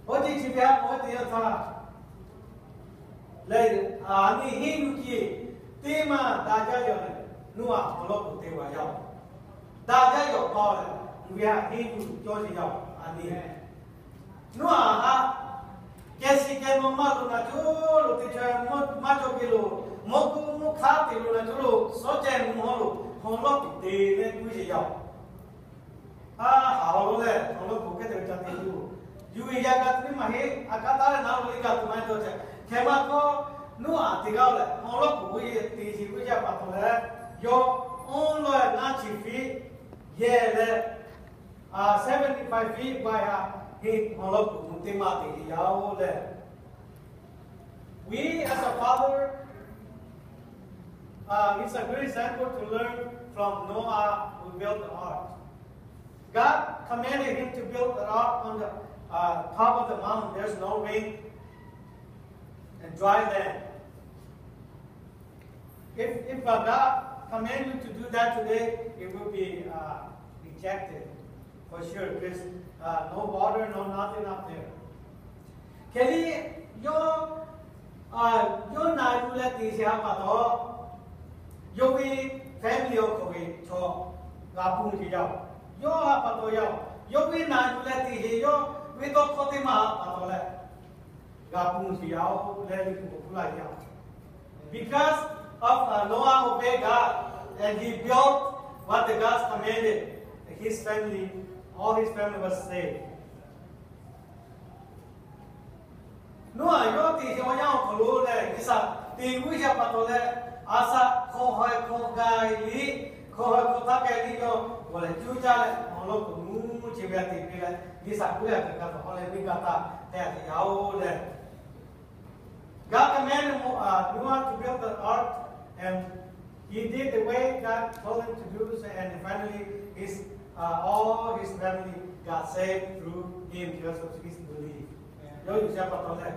Oˇ ceuˬ chi ve ha k'awꞈ ve teˇ yanˇ htaˇ lehˬ, aˬ nyi henˇ yuˬ ce teˇ maˇ daꞈ jaˇ yaˇ lehˬ, Noˉaꞈ awˬ lawn k'oˍ te ve yaˇ-oˬ, daꞈ jaˇ yaˇ awˬ pa lehˬ, uˬ ve haꞈ henˇ yuˬ cawˇ ce yaˇ-oˬ. Aˬ nyi Noˉaꞈ haꞈ keh shiˍ keh naw maˇ loꞈ naˍ coˇ loˬ, teˇ chaw maˇ cawˇ geh loˬ, mawˇ k'oˆ mawˇ hk'aˇ te loꞈ naˍ coˇ loˬ, shawˉ ceh mvuh hawˉ loˬ, hawˬ lawˉ k'oˍ te leh tuˉ ce yaˇ-oˬ. A haꞈ awˬ lawn lehˬ, awˬ lawn k'oˍ hkehˉ te ve ca te tuˬ, yuˬ ve yaˇ g'a tuˬ ve maˇ heˆ. A kaˉ taˉ leh naˉ lo le g'a tuˬ maˇ heˆ dawˇ ceh. Hkeh maˇ k'awˇ, Noˉaꞈ teˇ g'aˇ lehˬ, awˬ lawn k'oˍ ve te shiˍ ve yaˇ pa taw leh, yawˇ awˬ lawn naˇ chi fiˉ yehˬ leh, seventy five feet wide ha, heˆ awˬ lawn k'oˍ mvuh teˇ maˇ te ve yaˇ-oˬ lehˬ, we as a father, uh, it's a good example to learn from Noah who built the ark. God commanded him to build an ark on the uh, top of the mountain. There's no rain and dry land. If, if uh, God command you to do that today, it will be uh, rejected for sure. There's uh, no water, no nothing up there. Hk'e te leh, yawˇ, yawˇ na yuˬ leh te sheˍ ha pa taw, yawˇ ve family awˬ hk'aw ve chaw g'a pun ce yaˇ-oˬ. Yawˇ ha pa taw yaˇ-oˬ, yawˇ ve na yuˬ leh te sheˍ yawˇ ve tawˇ hkawˇ teˇ maˇ ha pa taw leh, g'a pun ce yaˇ-oˬ leh, liꞈ hpu k'awꞈ hpu laˇ yaˇ-oˬ. Because of uh, Noah obeyed God and he built what the God commanded, his family, all his family was saved. Noˉaꞈ yawˇ te sheˍ awˬ yanˇ awˬ hk'aw lo lehˬ, G'uiˬsha te g'uˇ yaˇ pa taw leh, a shaꞈ hk'aw haweh hk'aw ga liˇ, hk'aw haweh hk'aw htaˇ k'ai liˇ yawˇ g'awˬ leh cuˇ caˇ leh, awˬ lawn k'oˍ mvuh ce ve te ve leh, G'uiˬsha kuˇ leh kaꞈ ka tawˬ hawˉ leh ve ga taˇ te a te yaˇ-oˬ lehˬ. God commanded Mo- uh, Noah to build the ark, and he did the way God told him to do, so, and finally his, uh, all his family got saved through him because of his belief. Yawˇ yuˬ yaˇ pa taw leh,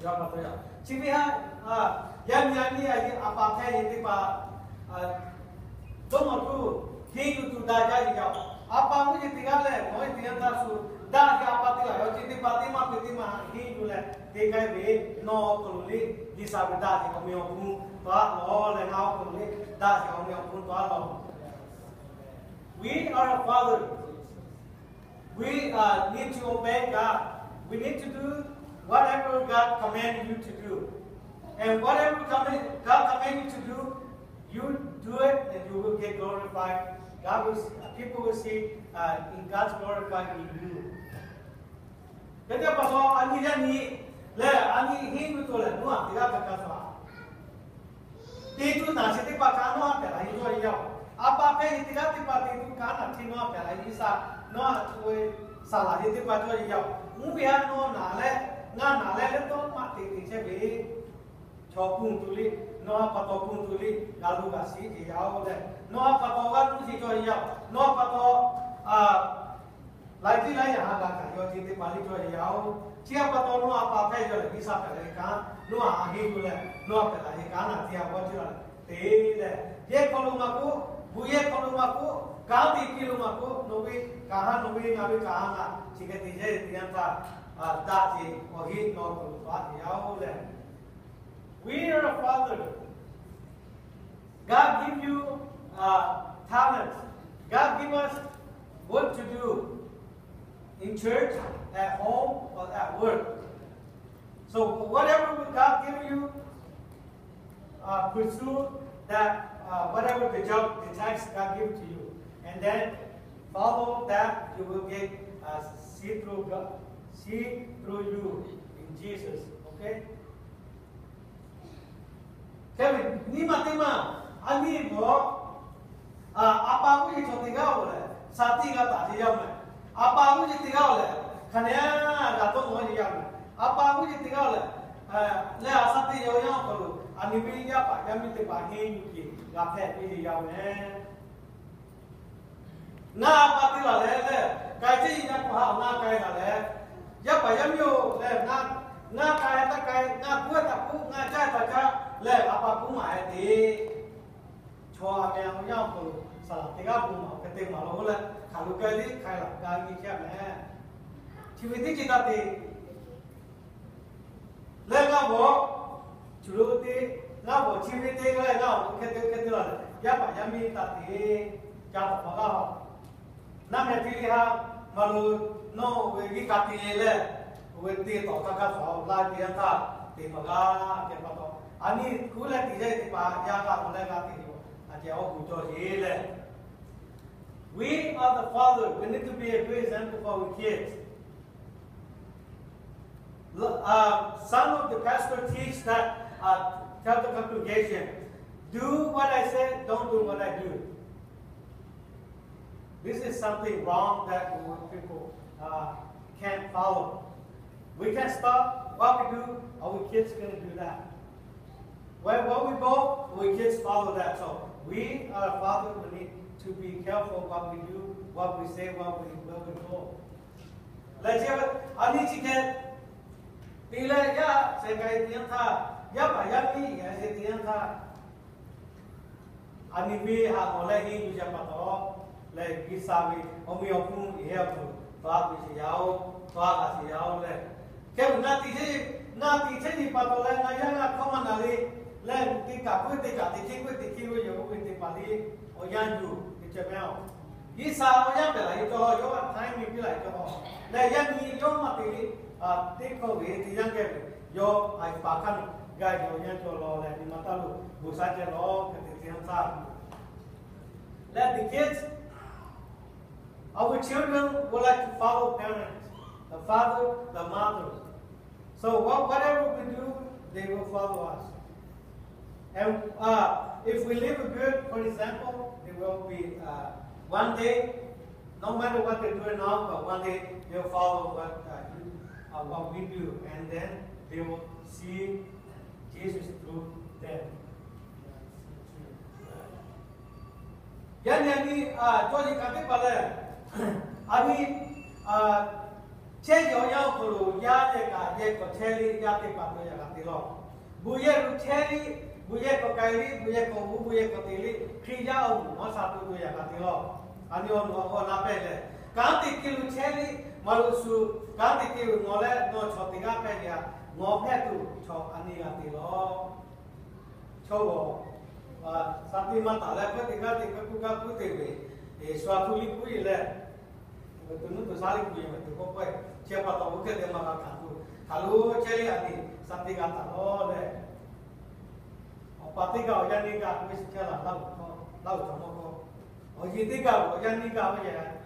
yaˇ pa taw yaˇ. Chi ve ha, yaˇ nyi yaˇ nyi a pa hk'e ve teˇ hpaˍ dawˇ maw tuˬ, henˇ yuˬ tuˬ daꞈ jaˇ ve yaˇ-oˬ. A pa g'uˇ ce teˇ g'aˇ lehˬ, nawˬ ve teˇ g'aˇ htaˇ shu daꞈ ve a pa te laˬ yaˇ ce teˇ hpaˍ teˇ maˇ te teˇ maˇ henˇ yuˬ leh te k'ai ve, nawˬ awˬ hk'aw lo le, G'uiˬsha ve daꞈ ve awˬ meh awˬ hpu tawˇ a lawˬ leh, ngaˬ awˬ hk'aw lo le daꞈ ve awˬ meh awˬ hpu tawˇ a lawˬ. We are a father. We uh, need to obey God. We need to do whatever God command you to do. And whatever command, God command you to do, you do it and you will get glorified. God will, people will see uh, in God's glorified in you. Hk'e te pa taw, a nyi yaˇ nyi lehˬ, a nyi henˇ yuˬ tuˬ lehˬ, Noˉaꞈ teˇ g'aˇ kaꞈ ka shaˍ te tuˬ naˬ sheˍ teˇ hpaˍ kaꞈ Noˉaꞈ pehˬ la henˇ cawˇ ve yaˇ-oˬ. A pa hk'e ve teˇ g'aˇ teˇ hpaˍ te tuˬ kaꞈ naˬ hteˇ Noˉaꞈ pehˬ la henˇ G'uiˬsha, Noˉaꞈ tuˬ ve saˍ laꞈ henˇ teˇ hpaˍ cawˇ ve yaˇ-oˬ. Mvuhˇ ve ha nawˬ naˬ leh, ngaˬ naˬ leh leh tawˇ maˇ te te chehˇ ve chaw pun tuˬ le, nawˬ ha pa taw pun tuˬ le, g'a luˬ g'a shiˍ ce yaˇ-oˬ lehˬ, nawˬ ha pa taw g'a tuˬ ce cawˇ ve yaˇ-oˬ. Nawˬ ha pa taw laiˉ tiˉ laiˉ yaꞈ ha g'a kaꞈ yaw ce teˇ hpaˍ le cawˇ ve yaˇ-oˬ. Chi ha pa taw nawˬ ha pa hk'e yaw lehˬ G'uiˬsha pehˬ la ve kanˉ, Noˉaꞈ henˇ yuˬ leh Noˉaꞈ pehˬ la ve kanˉ naˬ hteˇ a g'awˇ ceuˬ la leh te lehˬ, yehˇ hk'aw lo maˇ k'oˆ, bon yehˇ hk'aw lo maˇ k'oˆ, kanˉ te piˇ lo maˇ k'oˆ, nawˬ ve kanˉ ha, nawˬ ve ngaˬ ve kanˉ ha ngaˬ chi hk'e te yehˇ teˇ yanˇ htaˇ daꞈ ce awˬ heˆ nawˬ hk'aw lo paˍ te yaˇ-oˬ lehˬ. We are a father. God give you uh, talents. God give us work to do in church, at home, or at work. So whatever God give you, uh, pursue that, uh, whatever the job, the task God give to you, and then follow that, you will get uh, see through God, see through you in Jesus. Okay? Hk'e ve nyi ma teˇ maˇ, a nyi mawˬ, a pa g'uˇ ce chaw teˇ g'aˇ-oˬ lehˬ, shaˍ tiꞈ g'a taˍ ce yaˇ mehˍ. A pa g'uˇ ce teˇ g'aˇ-oˬ lehˬ, hk'aˬ nehˬ g'a tawˇ nawˬ ce yaˇ mehˍ. A pa g'uˇ ce teˇ g'aˇ-oˬ lehˬ, leh a shaˍ tiꞈ yaˇ awˬ hk'aw lo a nyi ve yaˇ paˍ yaˇ miˇ teˇ hpaˍ henˇ yuˬ ce g'a hpehꞈ ve ce yaˇ mehˍ. Ngaˬ a pa te laˬ leh lehˬ, k'ai chehˇ ve yaˇ hk'aw ha ngaˬ k'ai laˬ leh, yaˇ paˍ yaˇ miˇ-oˬ lehˬ, ngaˬ k'ai taˇ k'ai, ngaˬ kuˉ taˇ kuˉ, ngaˬ caˇ taˇ caˇ lehˬ, a pa kuˉ maˍ-e te. Chaw a meh a yaˇ awˬ hk'aw lo saˍ laꞈ teˇ g'aˇ bon maˍ hk'e te maˍ law k'oˆ leh, hk'aˬ lo k'ai le hk'ai laˬ ga nyi chehˇ mehˍ. Chi ve teˇ ceuˬ taˇ te. Leh ngaˇ bawˬ, chuˬ lo te, ngaˇ bawˬ chi ve te leh ngaˇ awˬ hk'e te hk'e te la leh, yaˇ paˍ yaˇ miˇ taˇ te, ca taꞈ pa laˇ. Naˆ meh te le ha, maˇ lo, nawˬ ve viˉ ka te leh, oˇ ve te tawˍ hk'a hk'a tawˍ la te yanˇ htaˇ te maˇ g'a, te pa taw, a nyi kuˉ leh te leh te pa yaˇ g'a k'o leh g'a te yoˬ. A ceh awˬ gu cawˬ sheˍ leh, we are the father, we need to be a good example for our kids. Some of the pastors teach that, uh, tell the congregation, do what I say, don't do what I do. This is something wrong that we people, uh, can't follow. We can't stop what we do, our kids gonna do that. Wherever we go, we kids follow that. So we are father, we need to be careful what we do, what we say, what we, where we go. Leh chi, a nyi chi hk'e te leh yaˇ sheh k'ai te yanˇ htaˇ, yaˇ paˍ yaˇ miˇ a sheh te yanˇ htaˇ, a nyi ve haꞈ k'awꞈ leh henˇ yuˬ yaˇ pa taw, leh G'uiˬsha ve awˬ meh awˬ hponˇ yehˬ hk'aw lo tawˇ a ve sheˍ yaˇ oˬ, tawˇ a g'a sheˍ yaˇ oˬ leh, hk'e ve ngaˬ te chehˇ, ngaˬ te chehˇ nyi pa taw leh ngaˬ yaˇ ngaˬ hkawˇ maˇ na le, leh te kaꞈ k'oˆ ve te kaꞈ teꞈ hk'e k'oˆ ve teꞈ hk'e ve yoˬ, oˇ ve teˇ hpaˍ le, awˬ yanˇ yuˬ te ceh meh oˬ. G'uiˬsha awˬ yanˇ pehˬ laˬ ve cawˬ, yawˇ a htaˇ miˬ piˇ laˬ ve cawˬ. Leh yaˇ nyi yawˇ maˇ te le, teˇ hkawˇ ve teˇ yanˇ geh ve, yawˇ a paˍ hk'aˇ g'a yawˇ yanˇ cawˬ law leh nyi ma taˇ lo bon sha ceh law hk'e te te yanˇ htaˇ, leh the kids, our children would like to follow parents, the father, the mother. So what, whatever we do, they will follow us. And, uh, if we live a good, for example, they will be, uh, one day, no matter what they're doing now, but one day they'll follow what, uh, you, uh, what we do, and then they will see Jesus through them. Yaˇ nyi a nyi, a, cawˇ yeˬ kaꞈ teˇ hpaˍ lehˬ, a nyi, a, chehˇ yehˬ awˬ yanˇ awˬ hk'aw lo yaˇ yehˬ kaꞈ yehˬ k'awꞈ chehˇ le, yaˇ teˇ hpaˍ tawˇ yaꞈ kaꞈ te law. Bon yehˬ lo chehˇ le, bon yehˬ k'awꞈ k'ai le, bon yehˬ k'awꞈ hu, bon yehˬ k'awꞈ te le, Hkriꞈ yaˇ awˬ moˍ awˬ sha to to yaꞈ kaꞈ te law. A nyi awˬ moˍ awˬ hk'aw na pehˇ lehˬ, kanˉ te keh lo chehˇ le, maˇ lo shu, kanˉ te keh lo ngawˬ leh nawˬ chaw teˇ g'aˇ pehˇ ve a, ngawˬ hpehˇ tuˬ chaw a nyi g'a te law. Chaw g'awˬ, a, sha te maˇ taˍ leh hpehˇ teˇ g'aˇ te hpehˇ kuˇ gaˇ kuˉ te ve, shu a htoꞈ liˇ kuˉ e leh, tuˬ nuˇ tuˬ sha liˇ kuˬ e ve tuˬ k'awꞈ k'oˆ e, chi pa taw oˇ hk'e te maˇ g'a hkanˍ tuˬ, hk'aˬ lo chehˇ le a nyi sha te g'a taˍ law leh, awˬ pa teˇ g'aˇ awˬ yaˇ nyiˇ g'aˇ ve shu chehˇ laˬ laˇ g'awˬ hkawˇ, laˇ g'awˬ cawˬ mawˇ hkawˇ, awˬ yeˬ teˇ g'aˇ awˬ yaˇ nyiˇ g'aˇ ve yaꞈ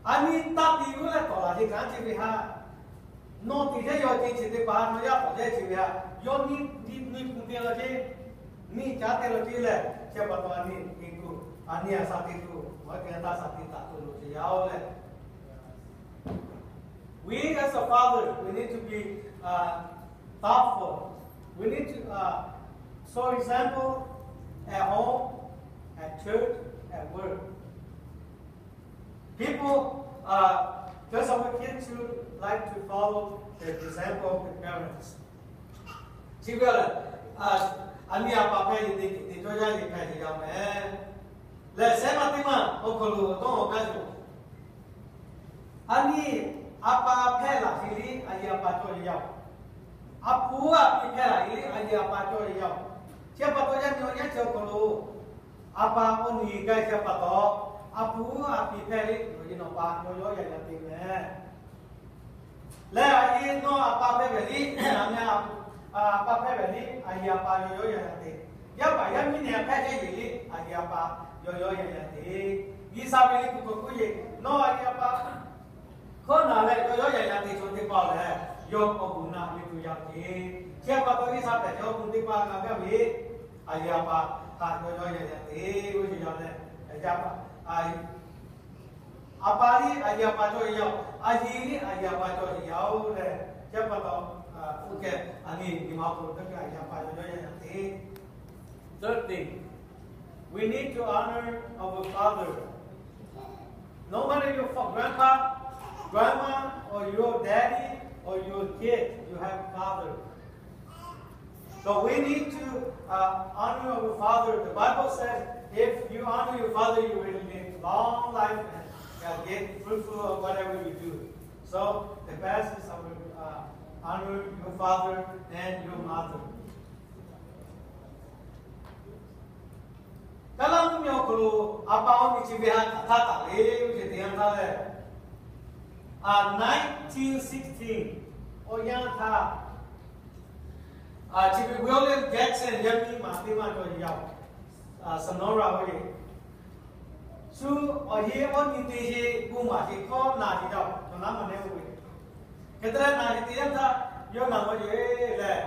A nyi taˇ te g'uˇ leh tawˍ laˬ ve kanˉ chi ve haꞈ, nawˬ teꞈ chehˇ yaw te chi teˇ hpaˍ nawˬ yaˇ k'awꞈ chehˇ chi ve haꞈ, yawˇ nyi nyi nyi kuˬ te law ceˇ, nyi caˉ te law ceˇ leh, chi pa taw a nyi te tuˬ, a nyi a sha te tuˬ, awˬ hk'e taˇ sha te taˍ tuˬ loˬ ceˇ yaˇ oˬ leh. We as a father, we need to be, uh, thoughtful. We need to, uh, show example at home, at church, at work. People, uh, those of the kids who like to follow the example of the parents. Chi ve lehˬ, a nyi a pa hpehˇ ve teˇ cawˇ yaˇ ve hpehꞈ ve yaˇ meh. Lehˬ, shehˉ maˇ teˇ maˇ awˬ hk'aw lo dawˇ awˬ gaˇ yoˬ. A nyi a pa hpehˇ laˬ ve liˇ a yehˬ a pa cawˇ ve yaˇ oˬ. A pu a pi hpehˇ laˬ ve liˇ a yehˬ a pa cawˇ ve yaˇ oˬ. Chi pa taw yaˇ nyi awˬ yanˇ chi awˬ hk'aw lo a pa k'awꞈ nyi gaˇ ve chi pa taw, a pu a pi hpehˇ ve awˬ nyi nawˬ pa yawˇ yawˇ yaꞈ yaꞈ te meh. Lehˬ a nyi nawˬ a pa hpehˇ ve liˇ, a nyi a pa hpehˇ ve liˇ a yehˬ a pa yawˇ yawˇ yaꞈ yaꞈ te. Yaˇ paˍ yaˇ miˇ nyi a hpehˇ ve liˇ a yehˬ a pa yawˇ yawˇ yaꞈ yaꞈ te. G'uiˬsha ve liꞈ hpu k'awꞈ k'oˆ ve, nawˬ a yehˬ a pa hkawˇ na leh yawˇ yawˇ yaꞈ yaꞈ te chaw teˇ hpaˍ lehˬ, yawˇ k'awꞈ gu na ve tuˬ yaꞈ te. Chi pa taw G'uiˬsha hpehꞈ ve awˬ hk'aw teˇ hpaˍ g'a gaˇ ve, a yehˬ a pa htaꞈ yawˇ yawˇ yaꞈ yaꞈ te. Oˇ ve yaꞈ leh, a pa, a pa liˇ a yehˬ a pa cawˇ ve yaˇ oˬ, a nyi liˇ a yehˬ a pa cawˇ ve yaˇ oˬ leh, chi pa taw, oˇ hk'e a nyi nyi ma awˬ hk'aw lo teˇ hk'e a yehˬ a pa yawˇ yawˇ yaꞈ yaꞈ te. Third thing, we need to honor our father. No matter your fa-, grandpa, grandma, or your daddy, or your kid, you have father. So we need to, uh, honor our father. The Bible says, if you honor your father, you will live long life and, uh, get fruitful of whatever you do. So the best is our, uh, Honor your father and your mother. Kaˉ laˇ mvuhˇ miˬ awˬ hk'aw lo a pa awˬ nyi chi ve ha htaꞈ htaˇ taˍ ve oˇ ceuˬ teˇ yanˇ htaˇ lehˬ, nineteen sixteen awˬ yanˇ htaˇ, chi ve William Jackson yaˇ miˇ maˬ teˇ maˇ cawˬ yaˇ, Sonora ve shu awˬ yehˬ awˬ nyi te sheˍ bon maˍ sheˍ hkawˇ na sheˍ yaˇ-oˬ, cawˬ naˉ maˬ neˇ oˇ ve. Hk'e te leh na sheˍ teˇ yanˇ htaˇ, yawˇ na g'aw yeˬ lehˬ,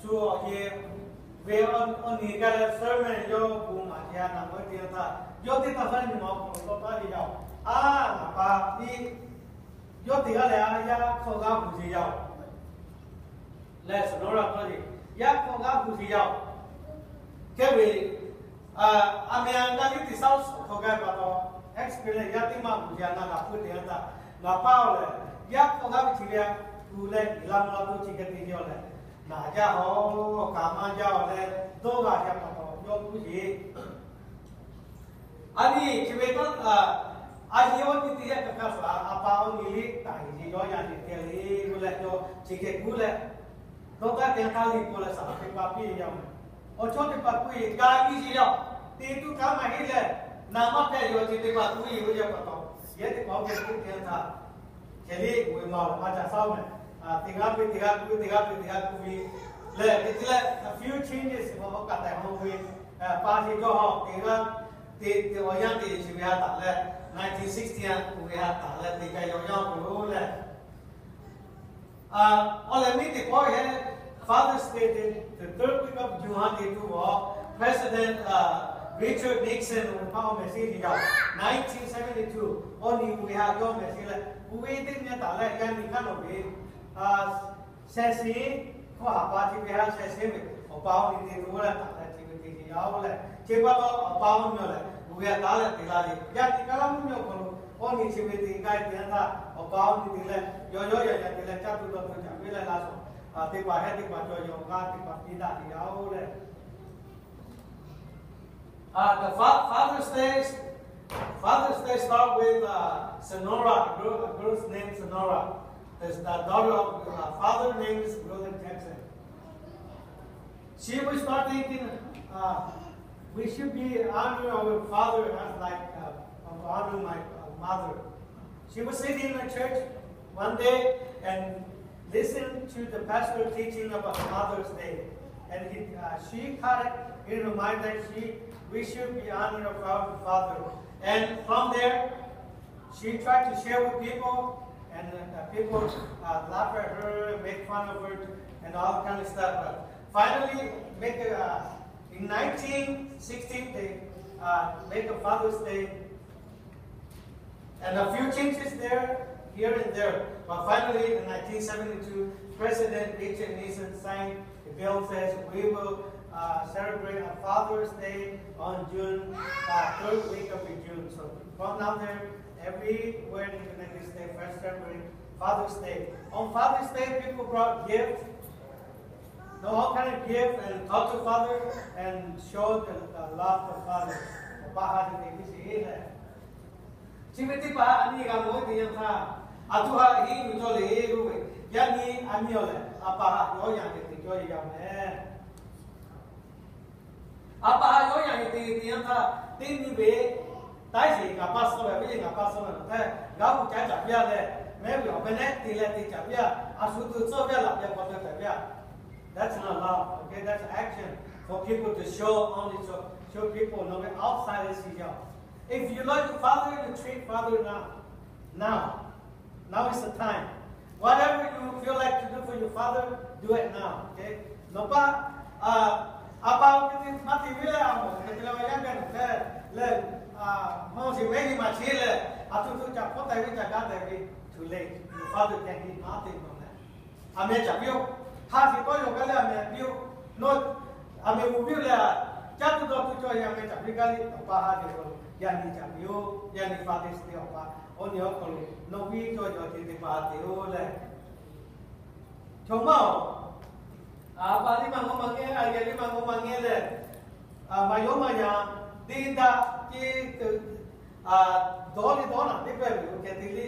shu awˬ yehˬ ve awˬ nyi gaˇ leh sermon yawˇ bon maˍ sheˍ a na g'aw teˇ yanˇ htaˇ, yawˇ teˇ htaˇ htaˇ nyi ma awˬ hk'aw lo tawˇ taˉ ve yaˇ-oˬ, a, ngaˬ pa tiˉ yawˇ teˇ g'aˇ leh a yaˇ hk'awꞈ g'aˇ hu sheˍ yaˇ-oˬ. Leh Sonora hkawˇ le, yaˇ hk'awꞈ g'aˇ hu sheˍ yaˇ-oˬ. Hk'e ve, a meh a na liˇ teˇ saˉ awˬ suhˍ hk'aw gaˇ pa taw, experience yaˇ teˇ maˇ hu sheˍ a na g'a hpu teˇ yanˇ htaˇ, ngaˬ pa-oˬ lehˬ, yaˇ hk'awꞈ g'aˇ ve chi ve a hu leh, iˉ laˇ mvuhˇ laˇ to chi hk'e te yaˇ-oˬ lehˬ, naˍ jaˇ hawˬ, kaꞈ maˇ jaˇ-oˬ leh, dawˇ g'a yaˇ pa taw yawˇ hpu sheˍ. A nyi chi ve tawˇ, a yehˬ awˬ nyi teˇ yanˇ htaˇ hk'a shuˍ a pa awˬ nyi liˇ taˍ yeˬ yawˇ yaˇ nyi hk'e le k'oˆ leh, yawˇ chi hk'e k'oˆ leh, dawˇ taˇ te htaˇ liˇ k'oˆ leh saˍ laꞈ teˇ pa piˇ yaˇ-oˬ. Awˬ chawˇ teˇ pa k'oˆ ve, ga piˇ sheˍ yaˇ-oˬ, te tuˬ kaꞈ maˇ heˆ leh, naˍ maˇ hpehꞈ yaˇ-oˬ, chi teˇ pa k'oˆ ve yoˬ, yaˇ pa taw, yehˬ teˇ pa awˬ hk'e k'oˆ te htaˇ, hk'e le k'oˆ ve maˇ-oˬ, maˇ ca shaˉ-oˬ meh. Teˇ g'aˇ piˇ teˇ g'aˇ k'oˆ ve, teˇ g'aˇ piˇ teˇ g'aˇ k'oˆ ve, leh hk'e te leh a few changes hk'aw kaꞈ tehꞈ maˇ k'oˆ ve, pa sheˍ jawˇ hawˬ teˇ g'aˇ, te te awˬ yanˇ te chi ve ha taˍ leh, nineteen sixty a k'oˆ ve ha taˍ leh, teˇ g'aˇ yaˇ awˬ yanˇ k'oˆ lo leh, awˬ lehˬ miˇ teˇ pawˆ hehˉ Father's Day te, the third week of June ha te tuˬ awˬ, President Richard Nixon ve hpaˇ awˬ mehˍ shiˉ teˇ g'aˇ, nineteen seventy two awˬ nyi ve ha yawˇ mehˍ shiˉ leh, k'oˆ ve teˇ nyi taˍ leh, yaˇ nyi hk'aˇ nawˬ ve sheh shiˉ hkawˇ haˍ pa chi ve ha sheh shiˉ ve awˬ pa awˬ nyi te lo leh taˍ leh chi ve te ve yaˇ-oˬ leh, chi pa taw awˬ pa awˬ nyi lehˬ, k'oˆ ve taˍ leh te la le, yaˇ nyi kaˉ laˇ mvuhˇ miˬ awˬ hk'aw lo awˬ nyi chi ve te gaˇ te yanˇ htaˇ, awˬ pa awˬ nyi te leh, yawˇ yawˇ yaˇ yaˇ te leh, caˇ tuˬ dawˬ tuˬ caꞈ ve leh laˇ shawˍ, teˇ pa hehˉ teˇ pa cawˬ yaw g'a teˇ pa piˇ daꞈ ve yaˇ-oˬ leh, the fa- Father's Day, Father's Day start with Sonora, a girl, a girl's name Sonora. The daughter of father name is William Jackson. She will start thinking, uh, we should be honor our father as like uh, of honor my uh, mother. She was sitting in a church one day and listened to the pastor teaching about Father's Day. And he, uh, she caught it in her mind that she, we should be honoring our father. And from there, she tried to share with people, and uh, people uh, laugh at her, make fun of her, and all kind of stuff. But finally, make a, uh, in nineteen sixteen, they uh, make a Father's Day and a few changes there, here and there. But finally, in nineteen seventy-two, President Richard Nixon signed a bill says we will uh, celebrate a Father's Day on June, uh, third week of June. So from now there, everywhere in the United States, first celebrate Father's Day. On Father's Day, people brought gifts, no, all kind of gift and talk to father and show the, the love for father. Awˬ pa ha teꞈ te piˇ sheˍ leh, chi ve teˇ pa a nyi g'a mawˬ ve teˇ yanˇ htaˇ, a htoꞈ ha hiˉ yuˬ cawˇ le k'oˆ ve, yaˇ nyi a nyi awˬ lehˬ, a pa ha yawˇ yaˇ teꞈ te cawˇ ve yaˇ meh. A pa ha yawˇ yaˇ teꞈ te ve teˇ yanˇ htaˇ, teˇ nyi ve, taiˉ sheˍ ngaˬ pa suh ve, ve ngaˬ pa suh ve htaˇ, g'a pu caˉ caˍ piˇ-a leh, mehˉ ve awˬ meh nehˉ te leh te caˍ piˇ-a, a shu tuˬ tcuhˇ piˇ-a laꞈ piˇ-a k'awꞈ te caˍ piˇ-a. That's not love. Okay, that's action for people to show, only show, show people no way outside this young. If you love your father, you treat father now. Now. Now is the time. Whatever you feel like to do for your father, do it now. Okay? Nawˬ pa, a pa awˬ hk'e te maˇ te ve leh, a mawˬ hk'e te leh awˬ yanˇ gaˇ nawˬ hpehˇ leh, mawˬ sheˍ mehˉ nyi maˇ sheˍ leh, a htoꞈ htoꞈ caꞈ hpawˇ taiˍ ve caꞈ gaˇ tehꞈ ve, too late. Your father can be nothing from that. A meh caꞈ piˇ-oˆ. Hk'a sheˍ tawˇ yaw gaˇ leh a meh piˇ-oˆ. Nawˬ a meh mvuh piˇ-oˆ leh, caˇ tuˬ dawˬ tuˬ cawˬ yaˇ a meh caꞈ piˇ gaˇ leh, awˬ pa ha teꞈ k'o, yaˇ nyi caꞈ piˇ-oˆ. Yaˇ nyi Father's Day awˬ pa, awˬ nyi awˬ hk'aw lo nawˬ viˉ cawˬ yaw ce teˇ hpaˍ te-oˬ leh, chaw maˇ-oˬ, a pa liˇ maˇ g'awˇ maˇ ngeh, a yehˬ liˇ maˇ g'awˇ maˇ ngeh leh, maˇ yawˇ maˇ yaˇ, te daꞈ ce te, dawˇ liˇ dawˇ naˬ teˇ pehˇ ve lo ceh te le,